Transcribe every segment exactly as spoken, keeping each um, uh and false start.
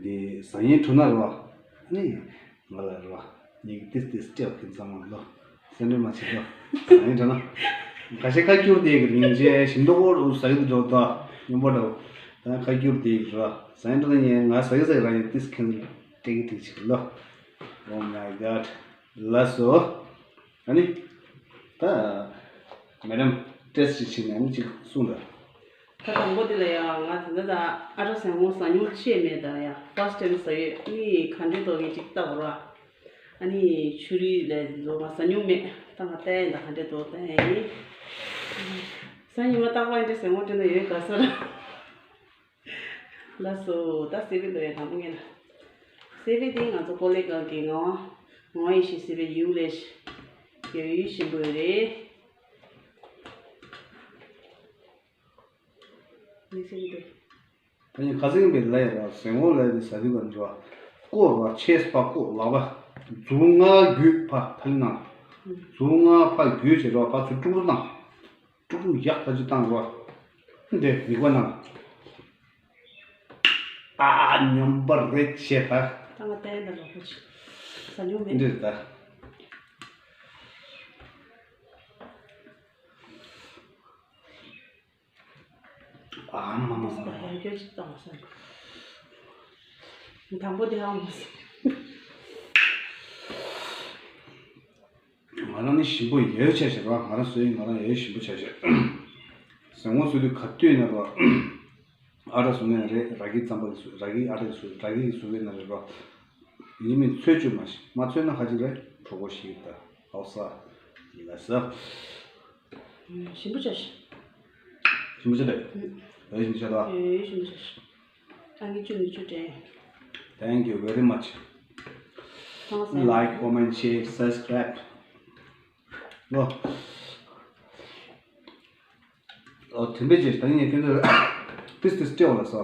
འདི་ཟ་ཡིན་འགྲོ་ན་རོ། ནི། ང་ལ་རོ། ཉིག་ཏིས་ཏིས་སྤྲད་ཁྱིམ་ཚང་མ་ལོ། སེམས་ཁྲལ་མ་བྱེད་ལོ། ཟ་ཡིན་འགྲོ་ན། ཁ་ཤས་ཁ་སྐྱུར་དེ་གི་ཉིན་བྱས་ཞིམ་མདོག་ཁོ་རུ་ཟ་གི་འགྲོ་ད། སྙོམས་པ་འགྲོ། ད་ཁ་སྐྱུར་དེ་གི་རོ། ཟ་ཡིན་འགྲོ་ན་ཉིན་ང་ཟ་གི་ཟ་གི་ར་ཡིན་ཏིས་ཁན་སྤྲད་གི་ཏིག་ཅིག་ལོ། Oh my god. ལགས་སོ། ཨ་ནི། ད། མེ་ཌམ་ཊེ་སི་ཊི་ཅིག་བྱས་ནས་ཨ་ནི་ཅིག་གསུངས་དང་། ད་དང་པོ་དེ་ལ་ཡང་ང་ད་ལྟ་ད་ཨ་ཊ་ཟན་ངོ་ཟ་མྱོང་ཆེ་མེད་ད་ཡ། ཕར་སི་ཊི་ཊེམ་ཟ་ཡོད། ཨ་ནི་ག་འདྲས་འདུག་གི་ཅིག་ལྟ་བར་བ། ཨ་ནི་ཆུ་རིས་ལས་ལོ་ང་ཟ་མྱོང་མེད། ད་ང་ལྟ་ཡིན་ད་ག་འདྲས་འདུག་ལྟ་ཡིན། ཟ་ཉི་མ་རྟག་པར་འདྲས་ཟ་ངོ་སྤྲད་ན་ཡོད་ག་ས་ར། ལགས་སོ། ད་སི་བི་འདུག་ཡ་དང་པོ་ངེད་ལ། སི་བི་དེ་ང་ཚོ་ཀོ་ལེ་གལ་གྱི་ངག་དབང་ངག་དབང་ཡེ་ཤེས་སི་བི་ཡིའུ་ལེ་ཤ་ཡོད་ཡུལ་ཞིམ་པོ་ཡོད་རེད། ནི་སི་བི་འདུག་ད་ནི་ཁ་སང་པའི་ལས་ར་ཟན་ངོ་ལས་དེ་ཟ་དུས་ག་འགྲོ་བ། ཀོ་ར་ཆེས་པ་ཀོ་ལག་པ། མཛུབ་ང་རྒྱུད་ཕ་ཐལ་ན། མཛུབ་ང་ཕ་རྒྱུད་བྱེད་ར་ཕ་ཚུར་ཀྲུག་ཀྲུག་ན། ཀྲུག་ཀྲུག་ཡག་ཐག་ཆོད་བཏང་རོགས། འདི་མིག་པ་ནང་། ཨ་ཨ་སྙོམས་པ་རེད་བྱས་ད། ད་ང་བསྟན་ད་ལོ་ཁོ་ཆི། ཟ་ལུགས་མེད། འདི་ད། ཨ་མ་མ་མ་མ། ཡར་རྒྱས་ཅིག་བཏང་བ་ཟེར། དང་པོ་དེ་ཨང་མ་ཟེར། ང་རང་ནི་ཞིམ་པོ་ཡོད་ཆ་ཞེས་པ། ང་རང་སོ་ཡིན། ང་རང་ཡོད་ཞིམ་པོ་ཆ་ཞེས། ཟན་ངོ་བཟོ་དུས་ག་དུས་ན་རོ། ཨ་ཊ་བཟོ་ནས་རེད། ར་གི་རྩམ་པ་གི་བཟོ། ར་གི་ཨ་ཊ་གི་བཟོ། ར་གི་གི་བཟོ་བས་ན་རེད་རོ། ཡིན་མིན་ཚོད་བཅུ་མ་ཞིག་མ་ཚོད་ན་ཧ་ཅིག་རེད་གྲོགས་པོ་ཞིག་ད་ཨའོ་ས་ཡིན་ལ་ས། ཞིམ་པོ་ཆ་ཞེས། ཞིམ་པོ་ཆ་རེད། ཨུ། ཡོད་ཞིམ་པོ་ཆ་ད། ཡོད་ཡོད་ཞིམ་པོ་ཆ་ཞེས། ཨང་ཀི་བཅུ་ནས་བཅུ་སྤྲད། Thank you very much. Like, comment, share, subscribe. ལོ། ཨོ་དེ་འདྲ་བྱས་ད་ནི་ངས་ཁྱོད་ཚོ་ཏིས་ཏིས་སྤྲད་འོ་ལ་སོ།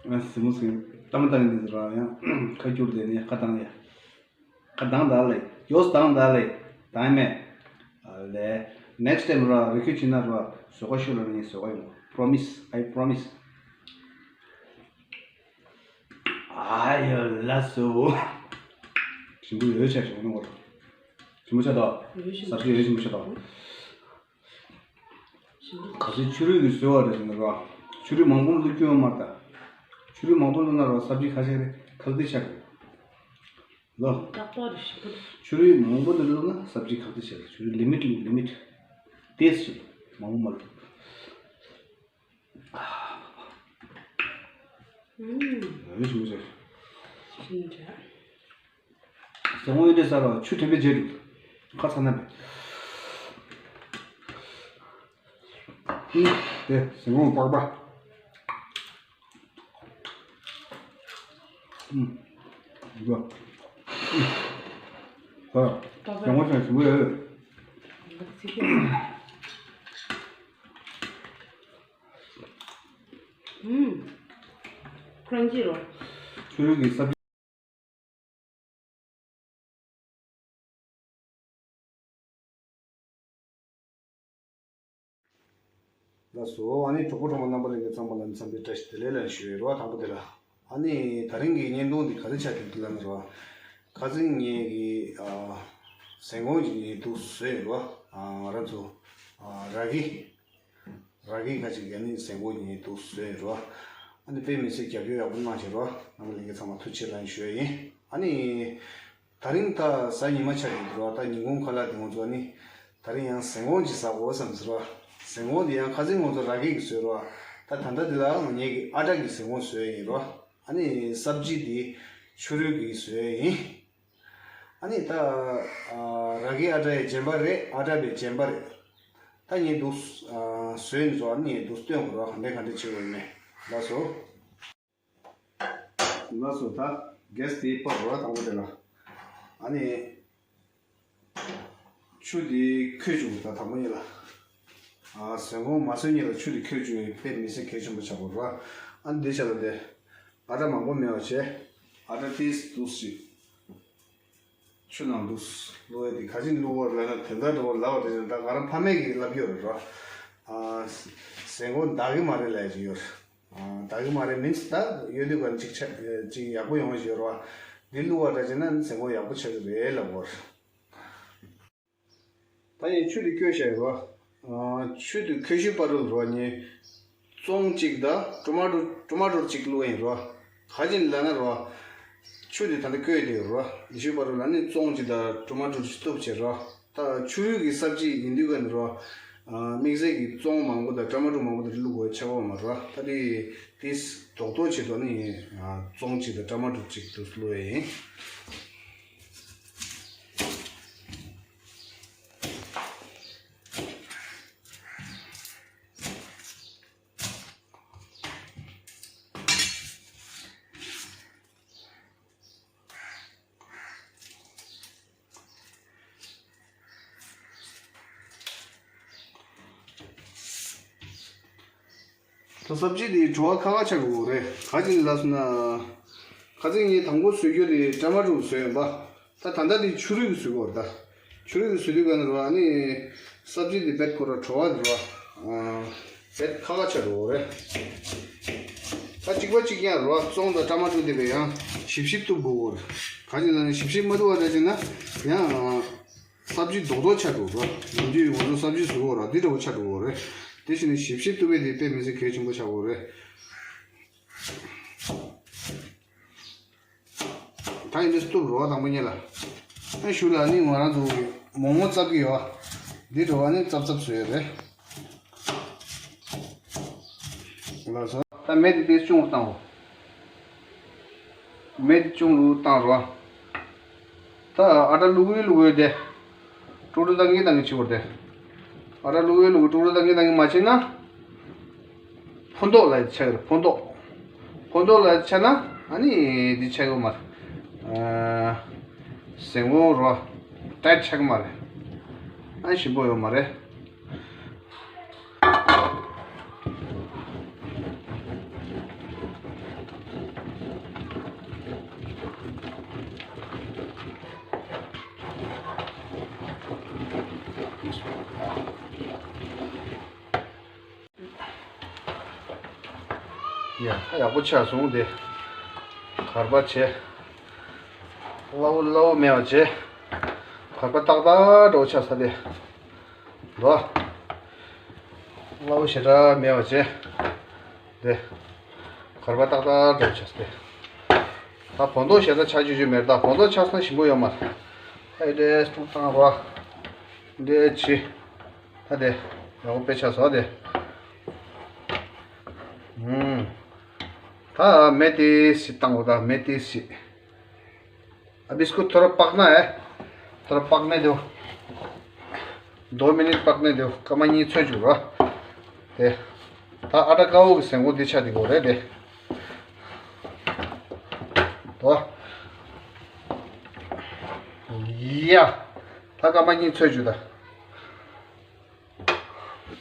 ང་སིམ་མོ་སིམ་གཏམ་བཏང་ནི་ར་ཡང་ཁ་སྐྱུར་དེ་ནས་ཁ་བཏང་ཡ། ཁ་བཏང་ད་ལེ། ཡོས་བཏང་ད་ལེ། ད་མེད། ཨ་ལེ། next time ར་རི་ཁུལ་ཕྱིན་ན་ར་བཟོ་ཁ་ཤོད་ལ་ངས་བཟོ་ཁ་ཡོང་། Promise, I promise. ཨ་ཡོ་ལ་སོ། ཞིམ་པོ་ཡོད་ཆ་ཞིག་ནོ། ཞིམ་པོ་ཆ་ད། ཡོད་ཞིམ་པོ། ས་བཅུད་ཡོད་ཞིམ་པོ་ཆ་ད། ཞིམ་པོ། ག་ཚོད་ཆུ་རུད་ཀྱི་བཟོས་པ་རེད་ཟེར་ན་རོ། ཆུ་རུད་མང་པོ་བླུགས་རྒྱུ་ཡོད་མ་རེད་ད། ཆུ་རུད་མང་པོ་བླུགས་ན་རོ་ས་བཅུད་ཁ་ཤས་རེད་ཁག་ཏི་ཆགས་རེད། ལོ། རྟག་པར་ཞིམ་པོ་འདུག་ཆུ་རུད་མང་པོ་འདི་བླུགས་ན་ས་བཅུད་ཁག་ཏི་ཆགས་རེད། ཆུ་རུད་ལི་མིཊ་ལི་མིཊ། ཏེས་ཆེ། མང་པོ་མ་བླུགས། ཨུམ། ཨ་ཞིམ་པོ་ཆེ། ཞིམ་ཆེ། ཟན་ངོ་ཡོད་དེ་ཟ་རོ། ཆུ་དེ་འདྲ་བརྗེད་འདུག་ཁ་ཚ་ན་བས། ཨུམ། དེ་ཟན་ངོ་པགས་པ། ཨུམ། འདུག་ཨུམ། ཧོ། ཟན་ངོ་ཅན་ཞིམ་པོ་ཡོད། ཨུམ། ཁོ་རང་ཅི་རོ། ཆུ་རུད་ཀྱི་ས་བཅུད། ལགས་སོ། ཨ་ནི་གྲོགས་པོ་གྲོགས་མོ་རྣམ་པ་ལྷན་རྒྱས་ཚང་མ་ལ་འཚམས་འདྲི་བཀྲ་ཤིས་བདེ་ལེགས་ལ་ཞུ་ཡོད་རོ། དང་པོ་དེ་ལ། ཨ་ནི་ད་རིང་གི་བརྙན་ཐུང་འདི་ག་རེ་ཆགས་ཀྱི་འདུག་ལབ་ན་རོ། ཁ་སང་ངེད་ཀྱི་ཨ་ཟན་ངོ་ཅིག་ངས་འདུག་བཟོས་ཡོད་རོ། ཨ་ང་རང་ཚོ་ཨ་ར་གི་ར་གི་ཁ་ཅིག་ཡ་ནི་ཟན་ངོ་ངས་འདུག་བཟོས་ཡོད་རོ། ཨ་ནི་དཔེ་མི་སྲིད་རྒྱབ་སྐྱོར་ཡག་པོ་གནང་བྱས་རོ། རྣམ་པ་ལྷན་རྒྱས་ཚང་མ་ཐུགས་རྗེ་ཆེ་ལབ་ཞུ་ཡ་ཡིན། ཨ་ནི། ད་རིང་ད་གཟའ་ཉི་མ་ཆགས་ཀྱི་འདུག་ར། ད་ཉིན་གུང་ཁ་ལག་དེ་ང་ཚོ་ནི་ད་རིང་ཡང་ཟན་ངོ་ཅིག་ཟ་དགོས་བསམ་ཟེར་བ། ཟན་ངོ་འདི་ཡང་ཁ་སང་ང་ཚོ་ར་གི་གིས་བཟོས་ར། ད་ད་ལྟ་འདི་ལ་ངེད་ཀྱིས་ཨ་ཊ་གི་ཟན་ངོ་བཟོས་ཡིན་ར། ཨ་ནི་སབ་ཇི་འདི་ཆུ་རུད་ཀྱིས་བཟོས་ཡིན། ཨ་ནི་ད་ར་གི་ཨ་ཊ་ཡི་རྗེན་པ་རེད། ཨ་ཊ་པའི་རྗེན་པ་རེད། ད་ངས་འདུག་བཟོས་ནས་ཚོ་ཨ་ནི་ངས་འདུག་སྟོན་དགོས་ར། ག་འདྲ་ག་འདྲ་བྱེད་དགོས་ཡིན་མེད། ལགས་སོ། ལགས་སོ། ད་གེ་སི་དེ་ཕར་རོ། དང་པོ་དེ་ལ་ཨ་ནི་ཆུ་དེ་ཁོལ་བཅུག་ད་དང་པོ་ཉིད་ལ། ཨ་ཟན་ངོ་མ་བཟོས་ཉིད་ལ་ཆུ་དེ་ཁོལ་བཅུག་ཡིན། དཔེ་མི་སྲིད་གལ་ཆེན་པོ་ཆགས་པ་རོ། ཨ་ནི་དེ་ཆ་ལ་དེ་ཨ་ཊ་མང་པོ་མེད་པ་བྱས། ཨ་ཊ་ཏིས་འདུག་ཞིག་ཆུ་ནང་འདུག་བླུགས་ཡས་དེ་ག་ཅིག་བླུགས་པ་ལབ་ན་དེ་འདྲ་འགྲོ་བ་ལབ་པ་དེ་ད་ང་རང་ཕ་མེས་ཀྱིས་ལབ་ཡོད་རེད་རོ། ཨ་ཟན་ངོ་འདག་གི་མ་རེད་ལབ་ཡས་ཅིག་ཡོད་རེད། ད་གི་མ་རེད། མིན་ད་ཡོད་དུས་ག་ཅིག་ཆ་ཅིག་ཡག་པོ་ཡོང་བཞིན་རོ། འདི་བླུགས་པ་འདྲ་བྱས་ན་ཟེ་མགོ་ཡག་པོ་ཆགས་ཀྱི་རེད་ལབ་བོར། ད་ཡིན་ཆུ་དེ་བསྐོལ་བྱས་རོ། ཆུ་དེ་ཁོལ་ཤུལ་བར་དུ་རོ་ནི། བཙོང་གཅིག་དང་ཊོ་མ་ཊོ་ཊོ་མ་ཊོ་གཅིག་བླུགས་ཡིན་རོ། ག་ཅིན་ལབ་ན་རོ། ཆུ་དེ་ད་ལྟ་བསྐོལ་དེ་རོ། ཡིན་ཆུ་བར་དུ་ལ་ནི་བཙོང་གཅིག་དང་ཊོ་མ་ཊོ་གཅིག་གཏུབ་བྱས་རོ། ད་ཆུ་རུད་ཀྱི་སབ་ཇི་ཡིན་དུས་ག་ནི་རོ། དམིགས་བསལ་གྱི་བཙོང་མང་པོ་དང་ཊོ་མ་ཊོ་མང་པོ་དང་བླུགས་དགོས་ཆགས་པ་མ་རོ། ད་དེ་དེ་རྡོག་རྡོག་བྱེད་དོ་ནི་ཡིན། བཙོང་གཅིག་དང་ཊོ་མ་ཊོ་གཅིག་ཏུ་བླུགས་ཡིན། ད་སབ་ཇི་དེ་བྲོ་བ་ཁ་ཁ་ཆགས་དགོས་རེད། ག་ཅིན་ལབ་སོང་ན། ཁ་ཚིག་ངས་དང་པོ་བཟོས་རྒྱུ་དེ་ཊོ་མ་ཊོ་བཟོས་ཡིན་པ། ད་ད་ལྟ་དེ་ཆུ་རུད་ཀྱི་བཟོས་གོ་རེད་ད། ཆུ་རུད་ཀྱི་བཟོས་དུས་ག་ནས་རོ། ཨ་ནི་སབ་ཇི་དེ་བེད་ཁོ་ར་བྲོ་བ་དེ་རོ། བེད་ཁ་ཁ་ཆགས་འགྲོ་གོ་རེད། ད་གཅིག་པ་གཅིག་ཡང་རོ། བཙོང་དང་ཊོ་མ་ཊོ་དེ་བས་ཡང་ཞིབ་ཞིབ་གཏུབ་དགོས་གོ་རེད། ག་ཅིན་ལབ་ན་ཞིབ་ཞིབ་མ་གཏུབ་པ་འདྲ་བྱས་ན་ཡང་སབ་ཇི་རྡོག་རྡོག་ཆགས་འགྲོ་གོ་རེད། ཡིན་དུས་ང་ཚོ་སབ་ཇི་བཟོས་གོ་ར་འདི་འདྲ་བོ་ཆགས་འགྲོ་གོ་རེད། དེ་བཞིན་ཞིབ་ཞིབ་གཏུབ་པའི་དེ་དཔེ་མི་སྲིད་གལ་ཆེན་པོ་ཆགས་གོ་རེད། ད་ཡིན་དུས་སྟུབ་རོ་དང་པོ་ཉིད་ལ། ཨ་ཞུ་ལ་ནི་ང་རང་ཚོ་མོག་མོག་བཙབ་ཀྱི་ཡོད། འདི་འགྲོ་བ་ནི་བཙབ་བཙབ་བཟོས་ཡོད་རེད། ལགས་སོ། ད་མེ་དེ་དེ་ཆུང་རུ་བཏང་རོ། མེ་དེ་ཆུང་རུ་བཏང་རོ། ད་ཨ་ཊ་བླུག་གི་བླུག་གི་དེ། ཀྲུག་ཀྲུག་བཏང་གི་བཏང་གི་བྱེད་དགོས་རེད། ཨ་ཊ་བླུག་གི་བླུག་གི་ཀྲུག་ཀྲུག་བཏང་གི་བཏང་གི་མ་བྱས་ན། ཕོ་མདོག་ལ་ཆགས་རེད། ཕོ་མདོག་ཕོ་མདོག་ལ་ཆགས་ན་ཨ་ནི་འདི་ཆགས་ཡོད་མ་རེད། ཟེ་མགོ་རོ་ཏའིཊ་ཆགས་མ་རེད། ཨ་ཞིམ་པོ་ཡོད་མ་རེད། ཡ་ད་ཡག་པོ་ཆགས་སོང་དེ། གར་པ་བྱས། སླ་བོ་སླ་བོ་མེད་པ་བྱས། གར་པ་ཏག་ཏག་འདྲ་བོ་ཆགས་ས་དེ། འགྲོ། སླ་བོ་ཞེ་དྲག་མེད་པ་བྱས། དེ། གར་པ་ཏག་ཏག་འདྲ་བོ་ཆགས་ས་དེ། ད་བོ་མདོག་ཞེ་དྲག་ཆགས་རྒྱུ་ཅིག་མེད། ད་བོ་མདོག་ཆགས་ས་ན་ཞིམ་པོ་ཡོད་མ་རེད། ཨེ་འདྲས་སྟོང་བཏང་རོགས། འདྲས་བྱེད། ད་དེ། ཡག་པོ་དཔེ་ཆ་བཟོ་དེ། ཨུམ། ད་མེ་དེ་སི་བཏང་གོ་ད་མེ་དེ་སི། अभी इसको थोड़ा पकना है। थोड़ा पकने दो। दो मिनट पकने दो। སྐར་མ་གཉིས་ཚོད་བཅུག་རོགས། དེ། ད་ཨ་ཊ་དཀར་པོ་གི་ཟེ་མགོ་འདི་ཆ་དེ་གོ་རེད་དེ། དོ། ཡ། ད་སྐར་མ་གཉིས་ཚོད་བཅུག་ད།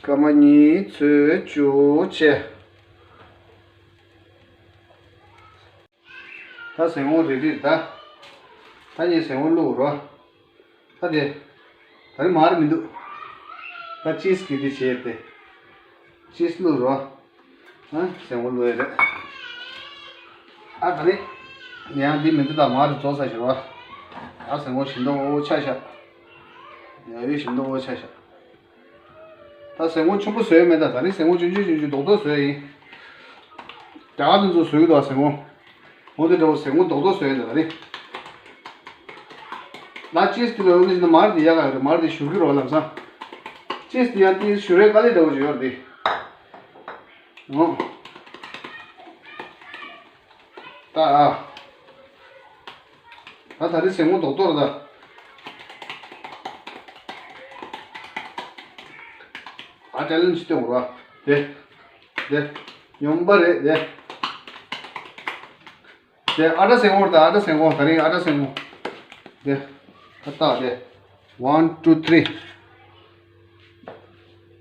སྐར་མ་གཉིས་ཚོད་བཅུག་བྱས། ད་ཟེ་མགོ་རེ་རེ་ད། ད་ངས་ཟེ་མགོ་བླུགས་རོ། ད་དེ། ད་རེ་མར་མི་འདུག་ད་ཅིས་གི་དེ་བྱས་ཏེ། ཅིས་བླུགས་རོ། ཨ་ཟེ་མགོ་བླུགས་ཡ་རེད། ཨ་ད་རེ། ཡང་འདི་མི་འདུག་ད་མར་རྫོགས་ས་ཞིག་རོ། ཨ་ཟེ་མགོ་ཞིམ་མདོག་འོ་ཆ་ཤ། ཡ་ཡོད་ཞིམ་མདོག་འོ་ཆ་ཤ། ད་ཟེ་མགོ་ཆེན་པོ་བཟོས་མེད། ད་ད་རེས་ཟེ་མགོ་ཆུང་ཆུང་ཆུང་ཆུང་རྡོག་རྡོག་བཟོས་ཡིན། རྒྱ་གར་དེ་ཚོ་བཟོས་ཀྱི་འདུག་ཟེ་མགོ། འོ་དེ་འདྲ་བོ་ཟེ་མགོ་རྡོག་རྡོག་བཟོས་ཡིན་ད་ད་རེས། ད་ཅིས་དེ་ལ་འོ་ནི་མར་དེ་ཡག་ག་རེད། མར་དེ་ཞུ་གི་རོགས་ལམ་སང་། ཅིས་དེ་ཡང་དེ་ཞུ་རེ་དཀའ་ལས་འདྲ་བོ་ཞིག་ཡོད་རེད་དེ། འོ། ད་ཨ། ད་ད་རེས་ཟེ་མགོ་རྡོག་རྡོག་རེད་ད། ཨ་ཅལ་ལེན་ཇི་སྟོན་རོགས། དེ། དེ། ཡོང་པ་རེད་དེ། དེ་ཨ་ཏྲ་ཟེ་མགོ་རེད་ད། ཨ་ཏྲ་ཟེ་མགོ་ད་རིང་ཨ་ཏྲ་ཟེ་མགོ། དེ། ད་ད་དེ། One, two, three.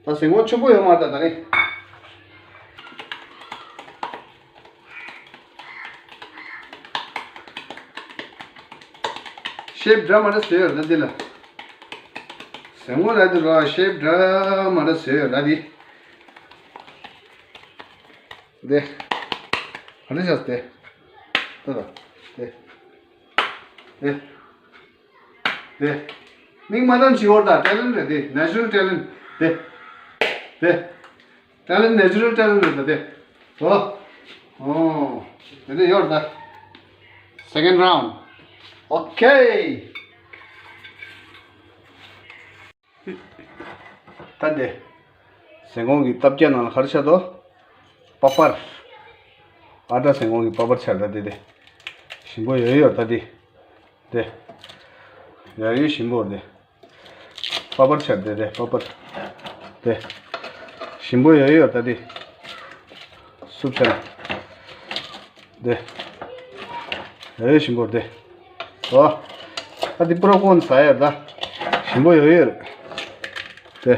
ད་ཟེ་མགོ་ཆེན་པོ་ཡོད་མ་རེད་ད་ད་རིང་། ཤེབ་འདྲ་མི་འདྲ་བཟོས་ཡོད་རེད་ད་འདི་ལ། ཟེ་མགོ་ལ་འདི་རོ་ཤེབ་འདྲ་མི་འདྲ་བཟོས་ཡོད་རེད་ད་འདི། འདི། ག་འདྲ་བྱས་དེ། ད་ད། དེ། དེ། དེ། མིག་མ་བཏང་བྱིའུ་ད་ཊེ་ལེན་རེད་དེ། ནེ་ཅུ་རལ་ཊེ་ལེན། དེ། དེ། ཊེ་ལེན་ནེ་ཅུ་རལ་ཊེ་ལེན་རེད་ད་དེ། ཨོ། ཨོ། དེ་འདྲ་ཡོད་ད། Second round. Okay. ད་དེ། ཟན་གོང་གི་ལྟག་རྒྱབ་ནང་ལ་ག་རེ་ཆགས་འདུག་པ་པར། ཨ་ཏྲ་ཟན་གོང་གི་པ་པར་ཆགས་ད་དེ་དེ། ཞིམ་པོ་ཡོད་ཡོད་ད་དེ། དེ། ཡ་ཡོད་ཞིམ་པོ་རེད་དེ། པ་པར་ཆགས་དེ་དེ་པ་པར། དེ། ཞིམ་པོ་ཡོད་ཡོད་ད་དེ། སུབ་ཆགས། དེ། ཨེ་ཞིམ་པོ་དེ། ཨོ། ཨ་དེ་པྲོ་ཀོན་ཟ་ཡ་ད། ཞིམ་པོ་ཡོད་ཡོད་རེད། དེ།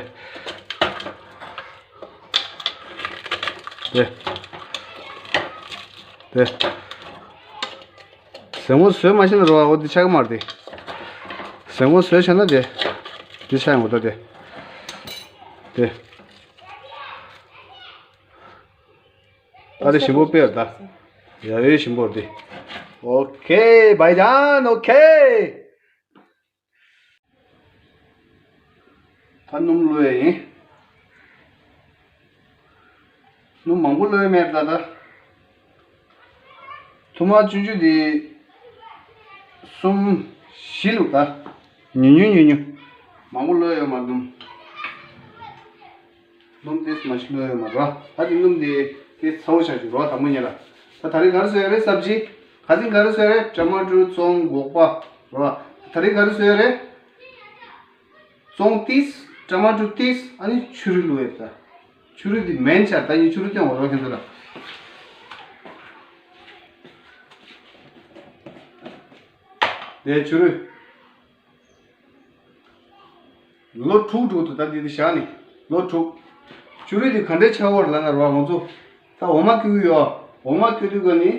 དེ། དེ། ཟན་གོང་བཟོས་མ་ཤེས་ན་རོ་ཨོ་དེ་ཆགས་ཀྱི་མ་རེད་དེ། ཟན་གོང་བཟོས་ཤེས་ན་དེ། དེ་ཆགས་ཡོང་གི་ད་དེ། དེ། ཨ་རེ་ཞིམ་པོ་དཔེ་ཡོད་ད། ཡ་ཡོད་ཞིམ་པོ་རེད། Okay, bhaijan, okay. ད་སྣུམ་བླུགས་ཡས་ཡིན། སྣུམ་མང་པོ་བླུགས་ཡས་མེད་ད་ད། ཐུར་མ་ཆུང་ཆུང་དེ་གསུམ་བཞི་བླུགས་ད། ཉུང་ཉུང་ཉུང་ཉུང་། མང་པོ་བླུགས་ཡས་ཡོད་མ་རེད་སྣུམ། སྣུམ་ཏོག་ཙམ་མ་ཞིག་བླུགས་ཡོད་མ་རེད། ད་དེ་སྣུམ་དེ་དེ་ཚ་བོ་ཆགས་ཀྱི་རེད་དང་པོ་ཉིད་ལ། ད་ད་རེས་ག་རེ་བཟོས་ཡོད་རེད་སབ་ཇི། ཁ་སང་ག་རེ་བཟོས་ཡོད་རེད། ཊ་མ་ཊོ་བཙོང་སྒོག་པ་རེད། ད་རེས་ག་རེ་བཟོས་ཡོད་རེད། བཙོང་ཏོག་ཙམ། ཊ་མ་ཊོ་ཏོག་ཙམ། ཨ་ནི་ཆུ་རུད་བླུགས་ཡོད་ད། ཆུ་རུད་དེ་མེན་ཆགས། ད་ངས་ཆུ་རུད་སྟོན་འོ་རོགས་ཁྱེད་ཚོ་ལ། དེ་ཆུ་རུད། ལོ་དྲུག་དྲུག་ཏུ་ད་འདི་འདི་བཞག་ནས་ལོ་དྲུག་ཆུ་རུད་འདི་ག་འདྲའི་ཆགས་ཡོད་རེད་ལབ་ན་རོ། ང་ཚོ་ད་འོ་མ་བསྐོལ་གི་ཡོད། འོ་མ་བསྐོལ་དུས་ག་ནི།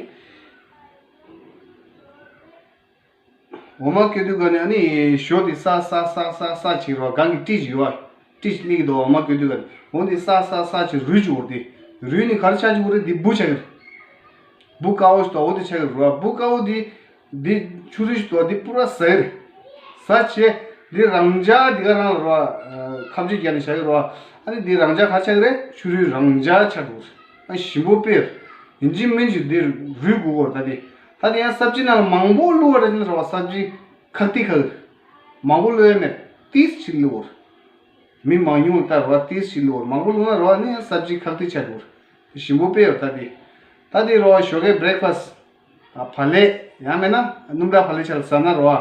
འོ་མ་བསྐོལ་དུས་ག་ནི་ཨ་ནི་ཞོ་འདི་ས་ས་ས་ས་ས་བྱེད་རོ། གང་གི་ཏིས་ཡོད་པ། ཏིས་སླེབས་ཀྱི་འདུག་འོ་མ་བསྐོལ་དུས་ག་ནི་འོ་འདི་ས་ས་ས་བྱེད་རུལ་བཅུག་རེད། དེ་རུལ་ནི་ག་རེ་ཆགས་བཅུག་རེད། འདི་འབུ་ཆགས་ཀྱི་རེད། འབུ་དཀར་པོ་ཞིག་འདུག་འོ་དེ་ཆགས་ཀྱི་རེད་རོ། འབུ་དཀར་པོ་འདི། འདི་ཆུ་རུད་ཞིག་འདུག་འདི་པུ་ར་ཟ་ཡི་རེད། ཟ་བྱས་འདི་རང་འཇགས་འདི་ག་རང་ལ་རོ། ཁ་བརྗེ་རྒྱག་ནས་བཞག་གི་རོ། ཨ་ནི་འདི་རང་འཇགས་ག་ཆགས་ཀྱི་རེད། ཆུ་རུད་རང་འཇགས་ཆགས་འདུག་ཨ་ཞིམ་པོ་དཔེ། ཡིན་གཅིག་མིན་གཅིག་འདི་རུལ་དགོས་གོ་ད་འདི། ད་འདི་ཡང་སབ་ཇི་ནང་ལ་མང་པོ་བླུགས་པ་རེད་ན་རོ། སབ་ཇི་ཁག་ཏི་ཁག་གི་རེད། མང་པོ་བླུགས་ཡ་མེད། ཏིས་ཞིག་བླུགས་གོ། མི་མང་ཉུང་ལྟར་རོ། ཏིས་ཞིག་བླུགས་གོ། མང་པོ་བླུགས་ན་རོ་ཨ་ནི་ཡང་སབ་ཇི་ཁག་ཏི་ཆགས་འདུག་ཞིམ་པོ་དཔེ་ཡོད་ད་འདི། ད་འདི་རོ་ཞོགས་ཀའི་བྷི་རེག་ཕ་སི། བག་ལེབ། ཡང་མིན་ན་སྣུམ་དང་བག་ལེབ་ཆ་ལ་ཟ་ན་རོ།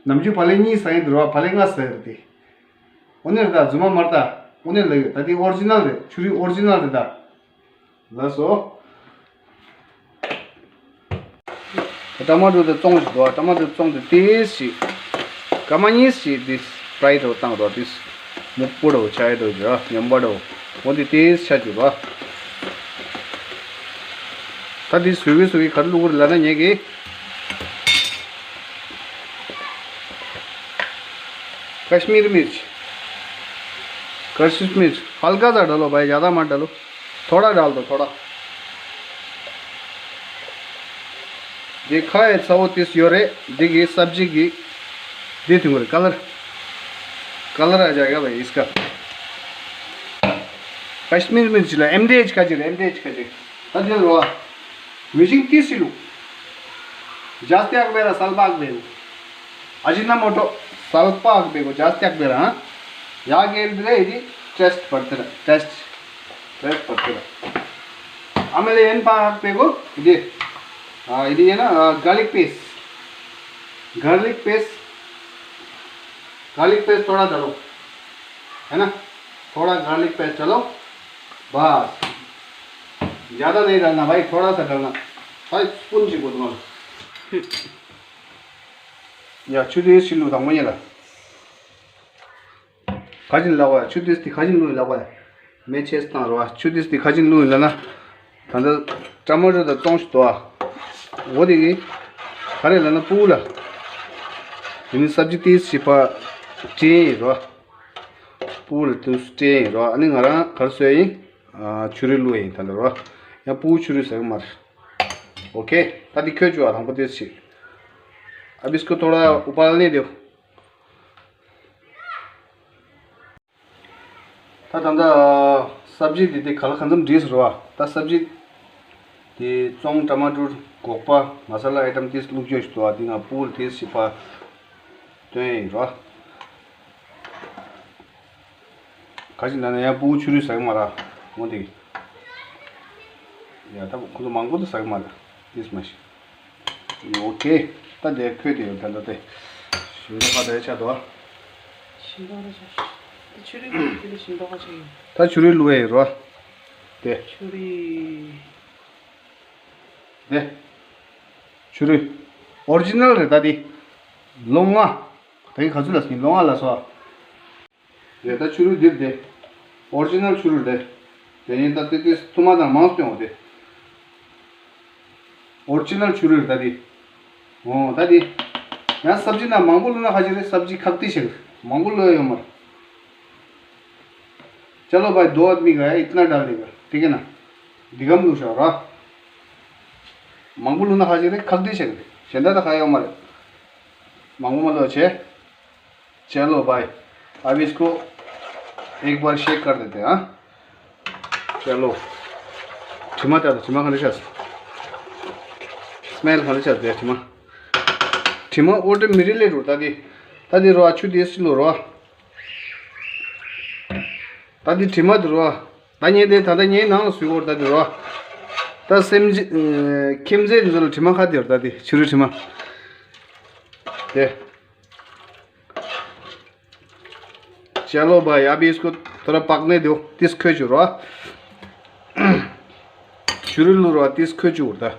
ནམ་རྒྱུན་བག་ལེབ་གཉིས་ཟ་ཡིན་འདི་རོ། བག་ལེབ་ལྔ་ཟ་ཡི་རེད་དེ། འོ་ནི་རེད་ད། རྫུན་མ་མ་རེད་ད། འོ་ནི་ལ་ཡོད་ད། འདི་ཨོ་རི་ཇི་ནལ་རེད། ཆུ་རུད་ཨོ་རི་ཇི་ནལ་རེད་ད། ལགས་སོ། ཊ་མ་ཊོ་དེ་བཙོང་ཞིག་འདུག་ཊ་མ་ཊོ་བཙོང་དེ་ཏིས་ཞིག་སྐར་མ་གཉིས་ཤིག་འདི་ཕྲའི་འདྲ་བོ་བཏང་རོགས། འདི་སྨུག་པོ་འདྲ་བོ་ཆགས་ཡ་འདྲ་བོ་ཡོད། ཉམས་པ་འདྲ་བོ། འོ་འདི་ཏིས་ཆགས་འགྲོ་རོགས། ད་འདི་བཟོ་གི་བཟོ་གི་ག་རེ་བླུགས་རེད་ལབ་ན་ངེད་ཀྱིས་ཀ་ཤི་མིར་མིར་ཅི། ཀ་ཤི་མིར་ཅི་ཧལ་ཀ་ཟ་ཌལ་ལོ་བྷའི། ཛྱ་དཱ་མ་ཌལ་ལོ། ཐོ་ཌ་ཌལ་དོ་ཐོ་ཌ། འདི་ཁ་ཡི་ཚ་བོ་ཏིས་ཡོད་རེད། འདི་གི་སབ་ཇི་གི་འདི་ཐུང་གི་རེད། ཀ་ལར། ཀ་ལར་ཨ་ཇ་ཡ་བྷའི་ཨིས་ཀ། ཀ་ཤི་མིར་མིར་ཅི་ལ་ཨེམ་ཌི་ཨེཆ་ཁ་ཅིག་རེད། ཨེམ་ཌི་ཨེཆ་ཁ་ཅིག་ད་འདི་རོ། མི་ཤིང་ཏིས་ཞིག་ལུ། ཇཱ་སྟི་ཨག་བེ་ར་སལ་པ་ཨག་བེ་རུ། ཨ་ཇི་ན་མོ་ཊོ་སལ་པ་ཨག་བེ་གོ་ཇཱ་སྟི་ཨག་བེ་ར། ཡ་གེལ་དེ་རེད། འདི་ཊེ་སི་ཊི་བར་དེ་ར། ཊེ་སི་ཊི། ཊེ་སི་ཊི་བར་དེ་ར། ཨ་མ་ལེ་ཡན་པ་ཨག་བེ་གོ་འདི། ཨ་འདི་ཡིན་ན་གར་ལིག་པེ་སི། གར་ལིག་པེ་སི། གར་ལིག་པེ་སི་ཐོ་ཌ་ཌལ་ལོ། है ना? थोड़ा गार्लिक पेस्ट डालो। बस। ज़्यादा नहीं डालना भाई, थोड़ा सा डालना। भाई, स्पून जी बोतल। ཡ། ཆུ་དེ་ཕྱི་ལུགས་དང་མོ་ཉེ་ལ། ག་ཅིན་ལག་པ་ཆུ་དེ་དེ་ག་ཅིན་ལུགས་ལག་པ་མེ་ཆེས་བཏང་རོ། ཆུ་དེ་དེ་ག་ཅིན་ལུགས་ལ་ན། ད་ལྟ་ཊ་མ་ཊོ་དང་གཏོང་ཞིག་དོ། འོ་དེ་གི་ག་རེ་ལ་ན་པུ་ལ། དེ་ནི་སབ་ཇི་དེ་ཞིག་པ་ཏྲེ་ཡིན་རོ། པུ་ལ་དུ་སུ་ཏྲེ་ཡིན་རོ། ཨ་ནི་ང་རང་ག་རེ་བཟོས་ཡིན། ཆུ་རུལ་བླུགས་ཡིན་ད་ལྟ་རོ། ཡང་པུ་ཆུ་རུལ་ཟེར་གི་མ་རེད། ओके, ད་འདི་ཁོལ་བཅུག་ཨ། དང་པོ་དེ་ཞིག अब इसको थोड़ा उबालने दो। ད་ད་ལྟ་སབ་ཇི་འདི་དེ་ག་ལ་གང་འཚམ་བྲིས་ཟེར་བ། ད་སབ་ཇི་དེ་བཙོང་ཊ་མ་ཊར་སྒོག་པ་མ་ས་ལ་ཨའི་ཊམ་དེ་བླུགས་རྒྱུ་ཞིག་འདུག་ཨ། འདི་ང་ཕྲུ་གུ་ལ་དེ་ཞིག་ཕར་སྟོན་ཡིན་རོ། ག་ཅི་ན་ན་ཡང་ཕྲུ་གུ་ཆུ་རུད་ཟ་གི་མ་ར། འོ་དེ། ཡ་ད་ཁོ་ཚོ་མང་པོ་དེ་ཟ་གི་མ་ར། དེས་མ་ཤི། ཨོ་ཁེ། ད་དེ་ཁོལ་དེ་ཡོད་ད་ད་དེ། ཞིམ་མདོག་ཁ་དེ་ཆགས་འདུག་ཨ། ཞིམ་མདོག་ར་ཆགས། དེ་ཆུ་རུད་ཁོལ་དེ་ལས་ཞིམ་མདོག་ཁ་ཆགས་ཡོད། ད་ཆུ་རུད་བླུགས་ཡ་ཡིན་རོ། དེ། ཆུ་རུད། དེ། ཆུ་རུད། ཨོ་རི་ཇི་ནལ་རེད་ད་དེ། ལོ་ལྔ། ད་གིན་ག་ཚོད་ལ་ཟིན། ལོ་ལྔ་ལ་སོ། རེད་ད། ཆུ་རུད་འདིར་དེ། ཨོ་རི་ཇི་ནལ་ཆུ་རུད་རེད། དེ་ཡིན་ད་དེ་དེ་ཐུར་མ་དང་མང་སྟོན་འོ་དེ། ཨོ་རི་ཇི་ནལ་ཆུ་རུད་རེད་ད་དེ། འོ་ད་དེ། ཡང་སབ་ཇི་ན་མང་པོ་བླུགས་ན་ཁ་ཅིག་རེད། སབ་ཇི་ཁག་ཏི་ཞིག་རེད། མང་པོ་བླུགས་ཡ་ཡོད་མ་རེད། चलो भाई, दो आदमी का है, इतना डाल देगा, ठीक है ना? འདི་གམ་བླུགས་ཤོག་ར། མང་པོ་བླུགས་ན་ཁ་ཅིག་རེད། ཁག་ཏི་ཞིག་རེད། གཞན་དག་ད་ཁ་ཡོད་མ་རེད། མང་པོ་མ་བླུགས་བྱས། चलो भाई, अब इसको एक बार शेक कर देते हैं, हाँ? चलो। དྲི་མ་ལྟ་དང་། དྲི་མ་ག་འདྲ་ཆགས། སི་མེལ་ག་འདྲ་ཆགས་དེ། དྲི་མ། དྲི་མ་ཨོ་ཏོ་མེ་ཊིག་ལི་རོ། ད་དེ། ད་དེ་རོ། ཆུ་དེ་སི་ལོ་རོ། ད་དེ་དྲི་མ་དེ་རོ། ད་ངས་དེ་ད་ལྟ་ངའི་ནང་ལ་བཟོས་ཡོད་རེད་ད་དེ་རོ། ད་སེམས་ཅན་ཁྱིམ་མཚེས་དེ་ཚོ་ལ་དྲི་མ་ཁ་དེ་ཡོད་རེད་ད་དེ། ཆུ་རུད་དྲི་མ། དེ། चलो भाई, अब इसको थोड़ा पकने दो, तीस ཁོལ་བཅུག་རོ། ཆུ་རུད་བླུགས་རོ། དེ་ཁོལ་བཅུག་རོ་ད།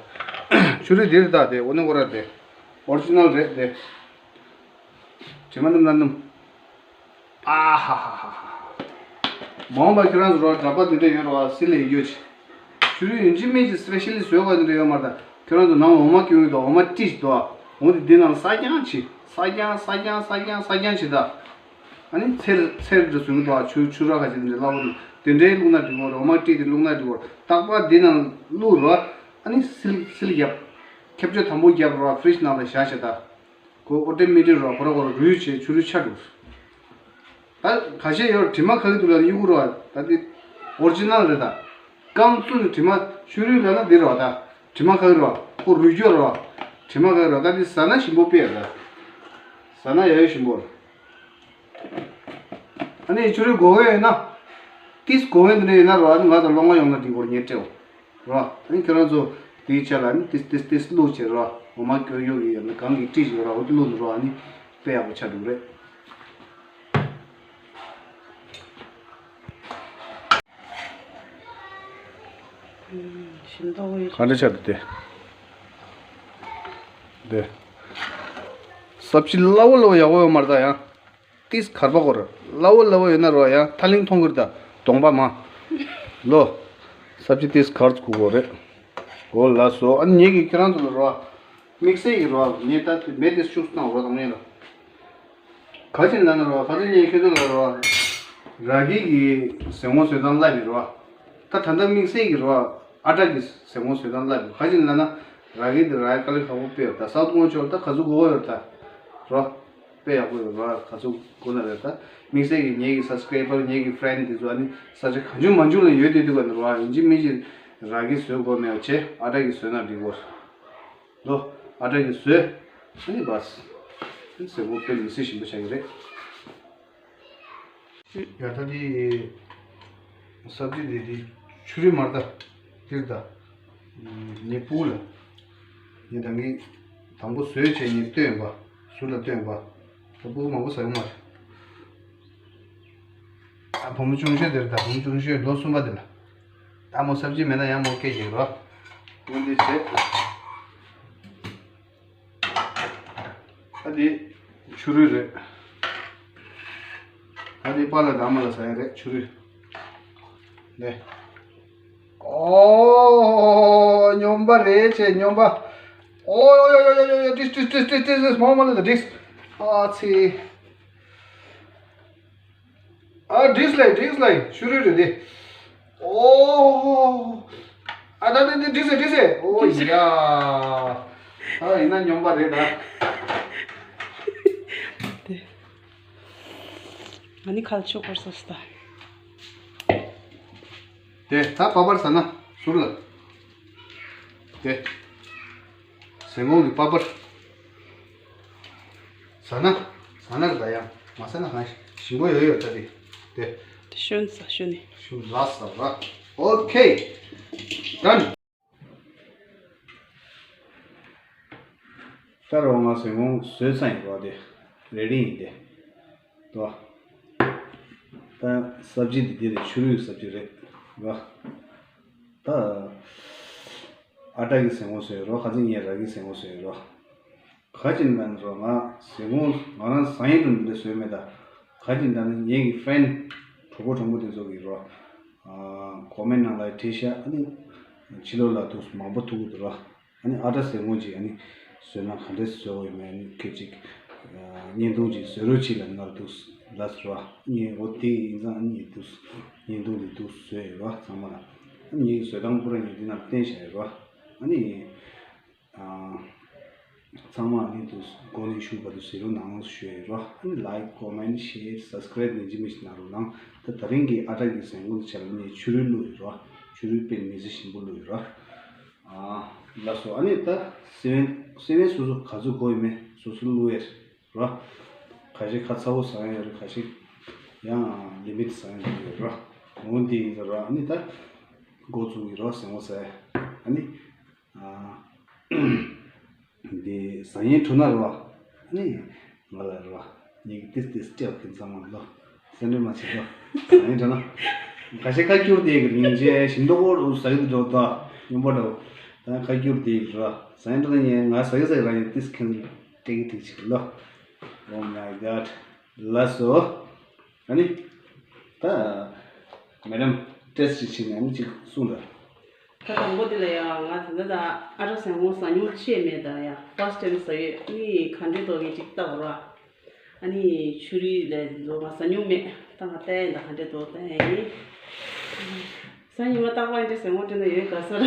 ཆུ་རུད་འདི་རེད་ད་དེ། འོ་ན་ཁོ་ར་དེ། ཨོ་རི་ཇི་ནལ་རེད་དེ། དྲི་མ་སྣུམ་ན་སྣུམ། ཨ་ཧ་ཧ་ཧ་ཧ། མ་འོངས་པ་ཁྱོད་རང་ཚོ་རོ། གྲྭ་པ་འདི་འདྲ་ཡོད་རོ། སི་ལེ་ཡོད་ཆི། ཆུ་རུད་ཡིན་གཅིག་མིན་གཅིག་སི་པེ་ཤལ་ལི་བཟོས་དགོས་འདི་འདྲ་ཡོད་མ་རེད་ད། ཁྱོད་རང་ཚོ་ནང་འོ་མ་སྐྱོན་གྱི་འདུག་འོ་མ་བཀྲིས་འདུག་འོ་འདི་འདི་ནང་ས་རྐྱང་བྱེད། ས་རྐྱང་ས་རྐྱང་ས་རྐྱང་ས་རྐྱང་བྱེད་ད། ཨ་ནི་ཚེར་ཚེར་འདྲ་བཟོས་གི་འདུག་ཆུ་ཆུ་ར་ཁ་ཅིག་འདི་འདྲ་སླ་པོ་འདུག་དེ་འདྲའི་བླུགས་ན་འགྲིག་གོ། འོ་མ་བཀྲིས་དེ་བླུགས་ན་འགྲིག་གོ། རྟག་པར་འདི་ནང་བླུགས་རོ། ཨ་ནི་སིལ་སིལ་རྒྱབ། ཁེབས་གཅོད་དམ་པོ་རྒྱབ་རོ། ཕི་རིཇ་ནང་ལ་བཞག་བྱེད་ད། ཁོ་ཨོ་ཏོ་མེ་ཊིག་རོ། ཁོ་ར་ཁོ་ར་རུལ་བྱས་ཆུ་རུད་ཆགས་འགྲོ། ད་ཁ་ཤས་ཡོད་དྲི་མ་ཁ་གི་འདུག་ལ་གཡུག་རོ། ད་འདི་ཨོ་རི་ཇི་ནལ་རེད་ད། རྐང་བཙུགས་ནས་དྲི་མ་ཆུ་རུད་ལབ་ན་འདི་རོ་ད། དྲི་མ་ཁ་གི་རོ། ཁོ་རུལ་རྒྱུ་རོ། དྲི་མ་ཁ་གི་རོ། ད་འདི་ཟ་ན་ཞིམ་པོ་དཔེ་རེད་ད། ཟ་ན་ཡ་ཡོད་ཞིམ་པོ་རེད། ཨ་ནི་ཆུ་རུད་དགོས་ཡོད་ན། ཏིས་དགོས་ཡོད་འདི་འདྲ་ཡོད་ན་རོ། ཨ་ནི་ང་དང་སློབ་མ་ཡོང་ན་འགྲིག་གོ། ངས་སྤྲད་འོ། རོ། ཨ་ནི་ཁྱོད་རང་ཚོ་དེའི་ཆ་ལ་ནི་ཏིས་ཏིས་ཏིས་བླུགས་བྱས་རོ། འོ་མ་སྐྱོ་གཡོ་གི་ཡོད་ན་གང་གི་བཀྲིས་བྱས་རོ། འོ་དེ་བླུགས་ནས་རོ། ཨ་ནི་དཔེ་ཡག་པོ་ཆགས་འགྲོ་གི་རེད། ཞིམ་མདོག་གི། ག་འདྲ་ཆགས་འདུག་དེ། དེ། སབ་ཇི་སླ་བོ་སླ་བོ་ཡག་པོ་ཡོད་མ་རེད་ད་ཡང་། ཏིས་གར་པ་གོ་ར། སླ་བོ་སླ་བོ་ཡོད་ན་རོ། ཡང་ཐ་ལིང་མཐོང་གི་རེད་ད། གདོང་པ་མ། ལོ། སབ་ཇི་ཏིས་གར་གུ་གོ་རེད། འོ་ལགས་སོ། ཨ་ནི་ངེད་ཀྱིས་ཁྱེད་རང་ཚོ་ལ་རོ། དམིགས་བསལ་གྱི་རོ། ངས་ད་མེ་དེ་བཅུག་བཏང་རོ་དང་ངེད་ལ། ག་ཅི་ལབ་ན་རོ། ག་ཚོད་ཉན་ཁྱེད་ཚོ་ལ་རོ། ར་གི་གི་ཟན་ངོ་བཟོ་སྟངས་བསླབ་ཡིན་རོ། ད་ད་ལྟ་དམིགས་བསལ་གྱི་རོ། ཨ་ཊ་གི་ཟན་ངོ་བཟོ་སྟངས་བསླབ་ཡིན། ག་ཅི་ལབ་ན། ར་གི་འདི་ར་ཡ་དཀའ་ལས་ཁག་པོ་དཔེ་ཡོད་ད། སའུ་ཐི་ངོ་ཆོར་ད་ག་ཚོད་དགོས་ཡོད་ད། རོ། དཔེ་ཡག་པོ་ཡོད་རོ། ག་ཚོད་དགོས་ན་རེད་ད། དམིགས་བསལ་གྱི་ངེད་ཀྱི་སབ་སི་ཀ་རའི་བར། ངེད་ཀྱི་ཕི་རེན་ཌི་འདི་ཚོ་ཨ་ནི་ས་ཆ་གང་བྱུང་མང་བྱུང་ལ་ཡོད་དེ་དུས་ག་ནས་རོ། ཡིན་གཅིག་མིན་གཅིག་ར་གི་བཟོས་དགོས་མེད་པ་བྱས། ཨ་ཊ་གི་བཟོས་ན་འགྲིག་གོ། ལོ། ཨ་ཊ་གི་བཟོས། ཨ་ནི་བས། ཨ་ནི་ཟན་ངོ་དཔེ་མི་སྲིད་ཞིམ་པོ་ཆགས་ཀྱི་རེད། ཡ་ད་དེ། སབ་ཇི་དེ་དེ་ཆུ་རུད་མ་རེད་ད། དེ་རེད་ད། ངའི་ཕྲུ་གུ་ལ། ངས་ད་གིན་དང་པོ་བཟོས་བྱས་ངས་སྟོན་པ། ཟུར་ལ་སྟོན་པ། ད་ཕྲུ་གུ་མང་པོ་ཟ་གི་མ་རེད། ད་བུ་མོ་ཆུང་ཤོས་དེ་རེད་ད། བུ་མོ་ཆུང་ཤོས་ལོ་གསུམ་པ་དེ་ལ། ད་མོ་སབ་ཇི་མེད་ན་ཡང་མོ་སྐད་རྒྱག་རོ། འོ་འདི་བྱས། ད་འདི་ཆུ་རུད་རེད། ད་འདི་པཱ་ལགས་དང་ཨ་མ་ལགས་ཟ་ཡ་རེད། ཆུ་རུད། ནས། ཨོ། སྨྱོན་པ་རེད་བྱས། སྨྱོན་པ། ཨོ་ཡོ་ཡོ་ཡོ་ཡོ་ཡོ། འགྲིགས་འགྲིགས་འགྲིགས་འགྲིགས། མོ་མ་ལ་འགྲིགས། ཨ་ཚི། ཨ་འགྲིགས་ལེ། འགྲིགས་ལེ། ཆུ་རུད་རེད་དེ། ཨོ། ཨ་ད་ད་ད་འགྲིག་སེ་འགྲིག་སེ། ཨོ་ཡ། ཨ་ཡིན་ན་སྨྱོན་པ་རེད་ད། དེ། ང་ནི་ཁ་ལ་ཆུ་བསྐོར་སོང་ད། དེ་ད་པ་པར་ཟ་ན་ཟུར་ལ། དེ། ཟན་གོང་གི་པ་པར། ཟ་ན། ཟ་ན་རེད་ད་ཡང་། མ་ཟ་ན་གང་ཞིམ་པོ་ཡོད་ཡོད་ད་དེ། དེ། དེ་ཤོན་ཟ་ཤོན་ནི། ཤུ་ལ་ཟ་བ། ཨོ་ཁེ། ཌན། ད་རོ་ང་ཟན་གོང་བཟོས་ཚར་ཡིན་རོ་དེ། རེ་ཌི་ཡིན་དེ། དོ། ད་སབ་ཇི་འདི་འདི་རེད། ཆུ་རུའི་སབ་ཇི་རེད་རོ། ད། ཨ་ཊ་གི་ཟན་གོང་བཟོས་རོ། ཁ་ཚིག་ངས་ར་གི་ཟན་གོང་བཟོས་རོ། ག་ཅིག་ན་རོ་ང་ཟན་གོང་ང་རང་ཟ་ཡིན་རུ་འདི་བཟོས་མེད་ད། ག་ཅིག་ན་ནི་ངེད་ཀྱི་ཕྲེན་གྲོགས་པོ་གྲོགས་མོ་དེ་ཚོ་གི་རོ། ཨ་ཀོ་མེན་ནང་ལ་བྲིས་ཤག་ཨ་ནི་ཕྱི་ལོགས་ལ་འདུག་མང་པོ་ཐུག་གི་འདུག་རོ། ཨ་ནི་ཨ་ཊ་ཟན་གོང་ཅིག་ཨ་ནི་བཟོས་ན་ག་འདྲས་བཟོ་དགོས་ཡོད་མེད་ཨ་ནི་སྐད་ཅིག་བརྙན་ཐུང་ཅིག་བཟོ་རོགས་བྱེད་ལབ་ང་ལ་འདུག་ལབ་སོང་རོ། ཨ་ནི་འོ་དེ་ཡིན་ཙང་ཨ་ནི་འདུག་བརྙན་ཐུང་འདི་འདུག་བཟོས་ཡོད་རོ་ཚང་མ་ལ། ཨ་ནི་ངའི་བཟོས་སྟངས་པུ་ར་ངས་འདི་ནང་བསྟན་བཞག་ཡོད་རོ། ཨ་ནི། ཨ། ཚང་མ་ནི་དུ་གོ་ནས་ཞུ་བ་དུ་ཟེར་རོ་ནང་ཞུ་ཡོད་རོ། ཨ་ནི་ལའིཀ་ཀོ་མེན་ཤེར་སབ་སི་ཀ་རེབ་ནི་ཇི་མི་ཞིག་གནང་རོགས་གནང་། ད་ད་རིང་གི་ཨ་ཊ་གི་ཟན་གོང་ཆ་ལ་ནི་ཆུ་རུལ་བླུགས་ཡོད་རོ། ཆུ་རུལ་དཔེ་མི་ཚེ་ཞིམ་པོ་བླུགས་ཡོད་རོ། ཨ། ལགས་སོ། ཨ་ནི་ད་སེ་བན་སེ་བན་སོ་སོ་ག་ཚོད་གོ་ཡོད་མེད་སོ་སོ་བླུགས་ཡོད་རོ། ཁ་ཤས་ཁ་ཚ་བོ་ཟ་ཡ་ཡོད་རེད། ཁ་ཤས་ཡང་ལི་མིཊ་ཟ་ཡ་ཡོད་རོ། འོ་འདི་ཡིན་ཟེར་རོ། ཨ་ནི་ད་འགོ་བཙུགས་ཡོད་རོ་ཟན་གོང་ཟ་ཡ། ཨ་ནི། ཨ། འདི་ཟ་ཡིན་འགྲོ་ན་རོ། ནི། ང་ལ་རོ། ཉིག་ཏིས་ཏིས་སྤྲད་ཁན་ཚང་མ་ལོ། སེམས་ཁྲལ་མ་བྱེད་ལོ། ཟ་ཡིན་འགྲོ་ན། ཁ་ཤས་ཁ་སྐྱུར་དེ་གི་མིང་ཅན་ཞིམ་མདོག་པོ་ཟ་གི་འགྲོ་ད། སྨྱོན་པ་འགྲོ། ད་ཁ་སྐྱུར་དེ་གི་རོ། ཟ་ཡིན་འགྲོ་ན་ངས་ང་ཟ་གི་ཟ་གི་ར་ཡིན་ཏིས་ཁན་སྤྲད་གི་ཐིག་ཅིག་ལོ། Oh my god. ལགས་སོ། ཨ་ནི། ད། མེ་ཌམ་ཊེ་སི་ཊི་ཅིག་བྱེད་ནས་ཨ་ནི་ཅིག་གསུངས་དང་། ད་དང་པོ་དེ་ལ་ཡང་ང་ད་ལྟ་ད་ཨ་ཊ་ཟན་གོང་ཟ་མྱོང་ཆེ་མེད་ད་ཡ། ཕར་སི་ཊི་ཊེམ་ཟ་ཡོད། ནི་ག་འདྲས་འདུག་གི་ཅིག་ལྟ་བ་ར། ཨ་ནི་ཆུ་རུལ་ལས་ལོ་ང་ཟ་མྱོང་མེད། ད་ང་ལྟ་ཡིན་ད་ག་འདྲས་འདུག་ལྟ་ཡིན། ཟ་ཉི་མ་རྟག་པར་འདྲས་ཟན་གོང་སྤྲད་ན་ཡོད་ག་ས་ར།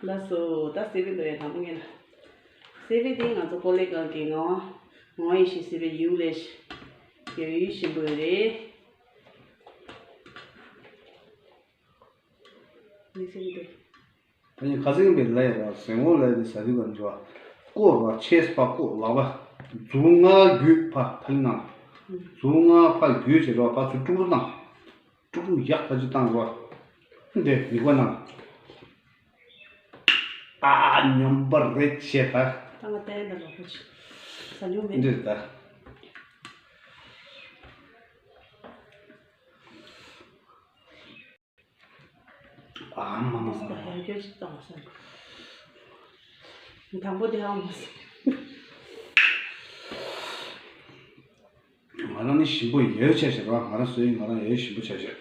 ལགས་སོ། ད་སི་བི་འདོད་ཡ་དང་པོ་ངེད་ལ། སི་བི་དེ་ང་ཚོ་ཀོ་ལེ་གལ་གྱི་ངག་དབང་ངག་དབང་ཡེ་ཤེས་སི་བི་ཡུ་ལེ་ཤ་ཡོད་ཡུལ་ཞིམ་པོ་རེད། ནི་སི་བི་འདོད། ད་ནི་ཁ་སང་པའི་ལས་ར་ཟན་གོང་ལས་དེ་ཟ་དུས་ག་འགྲོ་བ། ཀོ་ར་ཆེས་ཕ་ཀོ་ལ་བ། མཛུབ་ང་རྒྱུད་ཕ་ཐ་ལི་ནང་། མཛུབ་ང་ཕ་རྒྱུད་བྱེད་ར་ཕ་ཚུར་ཀྲུག་ཀྲུག་བཏང་། ཀྲུག་ཀྲུག་ཡག་ཐག་ཆོད་བཏང་རོགས། འདི་མིག་པ་ནང་། ཨ་སྨྱོན་པ་རེད་བྱས་ད། ད་ང་བལྟས་ན་ལོག་པ་ཅིག་ཟ་མྱོང་མེད། འདི་རེད་ད། ཨ་མ་མ་མ་མ། ཡར་སྐྱོད་ཅིག་བཏང་བ་ཟེར། དང་པོ་དེ་ཨ་མ་ཟེར། ང་རང་ནི་ཞིམ་པོ་ཡོད་ཆ་ཞེས་ར། ང་རང་བཟོས་ཡིན། ང་རང་ཡོད་ཞིམ་པོ་ཆ་ཞེས།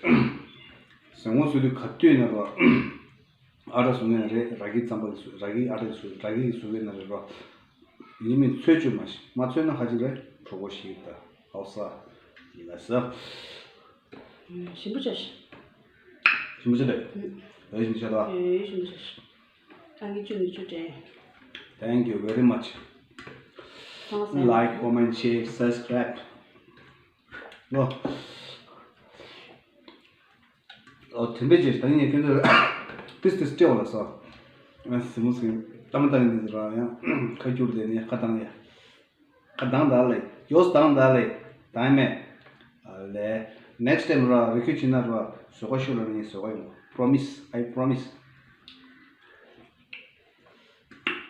ཟན་གོང་བཟོས་དུས་ག་དུས་ན་ར། ཨ་ཊ་བཟོ་ནས་རེད། ར་གི་རྩམ་པ་གི་བཟོ། ར་གི་ཨ་ཊ་གི་བཟོ། ར་གི་གི་བཟོ་གི་ན་རེད་ར། ཡིན་མིན་ཚོད་བཅོས་མ་ཞིག་མ་ཚོད་ན་ཁ་ཅིག་རེད། གྲོགས་པོ་ཞིག་ད་ཧའོ་ས་ཡིན་ལ་ས། ཞིམ་པོ་ཆ་ཞེས། ཞིམ་པོ་ཆ་རེད། ཨེ་ཞིམ་པོ་ཆ་ད། ཨེ་ཞིམ་པོ་ཆ་ཞེས། ཨ་ནི་ཅུ་ནི་ཅུ་དྲན། Thank you very much. Like, comment, share, subscribe. ལོ། ཨོ་དེ་འདྲ་བྱས་ད་ངས་ཁྱོད་ཚོ་ཏིས་ཏིས་སྤྲད་འོ་ལ་སོ། ཨ་སི་མོ་སི་ཏམ་ཏང་འདི་ཟེར་བ་ཡང་ཁ་སྐྱུར་དེ་ནས་ཁ་བཏང་ཡ། ཁ་བཏང་ད་ལེ། ཡོས་བཏང་ད་ལེ། ད་མེད། ཨ་ལེ། next time ར་རི་ཁུ་ཅི་ན་ར་བཟོ་ག་ཤུ་ལ་ངས་བཟོ་ག་ཡོང་། Promise, I promise.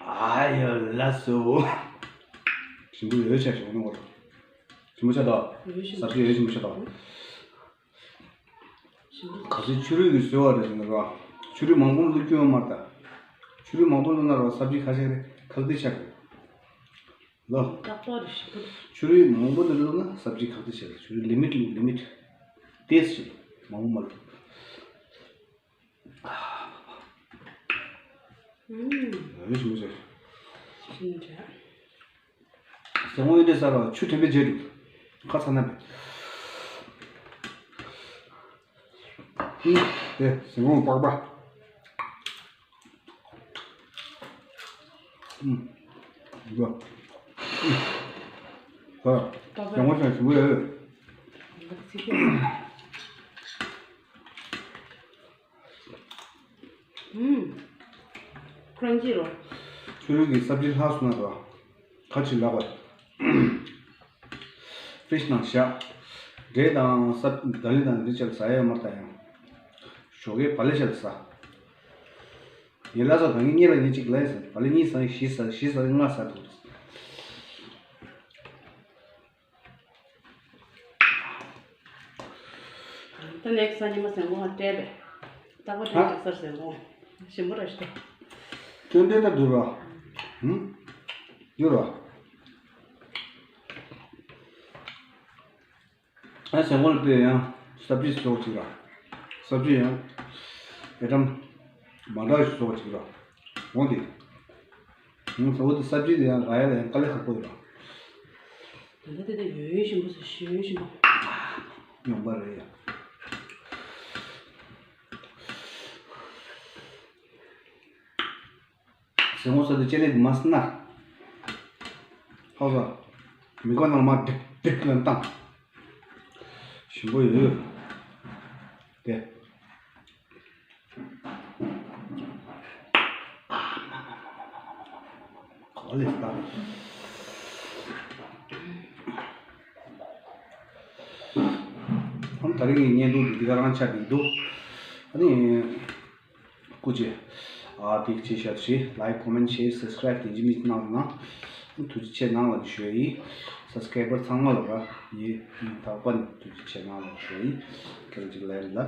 ཨ་ཡོ་ལ་སོ། ཞིམ་པོ་ཡོད་ཆ་ཞིག་ནོ། ཞིམ་པོ་ཆ་ད། ཡོད་ཞིམ་པོ་ས་ཆ་ཡོད་ཞིམ་པོ་ཆ་ད། ཞིམ་པོ། ག་ཚོད་ཆུ་རུལ་གྱི་བཟོས་པ་རེད་ཟེར་ན་ར། ཆུ་རུལ་མང་པོ་བླུགས་རྒྱུ་ཡོད་མ་རེད་ད། ཆུ་རུལ་མང་པོ་བླུགས་ན་ར་སབ་ཇི་ཁ་ཤས་རེད་ཁག་ཏི་ཆགས་གི། ལོ། ཏག་ཏག་རེད་ཞིམ་པོ། ཆུ་རུལ་མང་པོ་འདི་བླུགས་ན་སབ་ཇི་ཁག་ཏི་ཆགས་གི། ཆུ་རུལ་ལི་མིཊ་བླུགས། ལི་མིཊ། ཏེས་ཞིག་མང་པོ་མ་བླུགས། ཨུམ། ཨ་ནི་ཞིམ་པོ་བྱས། ཞིམ་པོ་བྱས། ཟན་གོང་ཡོད་དེ་ཟ་རོགས། ཆུ་དྲན་པས་བརྗེད་འདུག་ཁ་ཚ་ན་པས། ཨུམ། དེ་ཟན་གོང་པགས་པ། ཨུམ། འགྲོ། ཨུམ། ཧོ། ཀྱང་མོ་ཅང་ཞིམ་པོ་ཡོད། ཨུམ། ཁོ་རང་ཅི་རོ། ཆུ་རུད་ཀྱི་སབ་ཇི་ལྷག་སོང་ན་རོ། ཁ་ཆུ་ལག་པ། ཕིཤ་ནང་བཞག་འབྲས་དང་སབ་དང་ལི་དང་འདི་ཆ་ལ་ཟ་ཡ་ཡོད་མ་རེད་ད་ཡང་། ཞོགས་ཀའི་བག་ལེབ་ཆ་ལ་ཟ། ངས་ལ་སོགས་ད་ངས་གཉིས་ལ་ངས་གཅིག་ལ་ཡིན་ཟེར་བག་ལེབ་གཉིས་ཟ་བཞི་ཟ་བཞི་ཟ་ལྔ་ཟ་ཐུབ། ད་ནེག་སི་ཉི་མ་ཟན་གོང་ལ་སྤྲད་པས། རྟག་པར་སྤྲད་ཧ། ཀྱག་སར་ཟན་གོང་། ཞིམ་པོ་ར་ཞིག་ཏུ། ཏན་ཏན་ད་འདུག་ར། ཧུམ། འདུག་ར། ཨ་ཟན་གོང་ལ་སྤྲད་ཡང་སབ་ཇི་བཟོ་གཅིག་ར། སབ་ཇི་ཡང་ཨེ་ཊམ་མ་འདྲ་ཞིག་བཟོ་གཅིག་ར། འོང་དེ། ང་ཚོ་འོ་དེ་སབ་ཇི་དེ་ཡང་རག་ཡ་ལ་ཡང་དཀའ་ལས་ཁག་པོ་ཡོད་ར། ད་ལྟ་དེ་ད་ཡོད་ཡོད་ཞིམ་པོ་ཟེར་ཞོད་ཞིམ་པོ། ཡོང་པ་རེད་ཡ། ཟན་གོང་ས་དེ་ལྕེ་ལེ་དེ་མ་སྣ། ཧོ་ཧོ། མི་གོ་ནང་མ་སྒྲིག་སྒྲིག་ལ་བཏང་། ཞིམ་པོ་ཡོད་ཡོད། དེ། ག་ལེ་ད། ཧམ་ད་རིང་གི་བརྙན་ཐུང་འདི་འདི་ག་རང་ཆགས་ཀྱི་འདུག་ཨ་ནི། སྐུ་མཁྱེན། ཨ་དེ་ཅི་ཤར་ཞིག་ལའིག་ཀོ་མེན་ཤེར་སབ་སི་ཀ་རའིབ་དེ་ཅི་མི་གནང་ན། ཐུགས་རྗེ་ཆེ་གནང་ལ་ཞུ་ཡི། སབ་སི་ཀ་རའི་བར་ཚང་མ་ལ་ར། ཡི་ཡི་དག་པ་ནི་ཐུགས་རྗེ་ཆེ་གནང་ལ་ཞུ་ཡི། ཁྱེད་རང་ཅིག་ལན་ལ།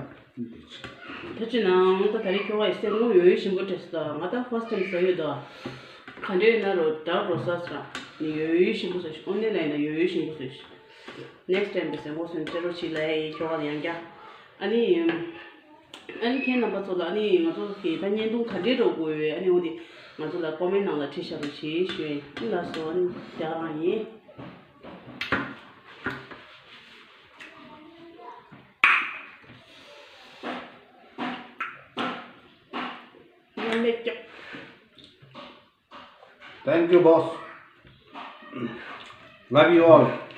ད་ཅི་ནང་ད་ད་རེས་ཁྱོ་ག་ཡི་སེམས་ངོ་ཡོད་ཡོད་ཞིམ་པོ་བྲེས་སོ། ང་ད་ཕར་སི་ཊའིམ་ཟ་ཡོད་དོ། ག་འདྲས་ཡིན་ན་རོ་དྲག་རོ་ས་སི་ར། ནི་ཡོད་ཡོད་ཞིམ་པོ་ཟ་ཞིག་ཨོ་ནེ་ལ་ཡིན་ན་ཡོད་ཡོད་ཞིམ་པོ་ཟ་ཞིག་ནེག་སི་ཊའིམ་པའི་སེམས་ངོ་སོན་ཏྲེ་རོ་ཆི་ལ་ཡི་ཁྱོ་ག་ལ་ཡང་རྒྱ། ཨ་ནི། ཨ་ནི་ཁྱེད་རྣམ་པ་ཚོ་ལ་ཨ་ནི་ང་ཚོ་གི་ད་བརྙན་ཐུང་ག་འདྲས་འགྲོ་དགོས་ཡོད་ཨ་ནི་འོ་དེ་ང་ཚོ་ལ་ཀོ་མེན་ནང་ལ་བྲིས་བཞག་རོགས་བྱེད་ཞུ་ཡིན། ལགས་སོ། ཨ་ནི་རྒྱ་གར་རང་ཡིན། Thank you, boss. Love you all.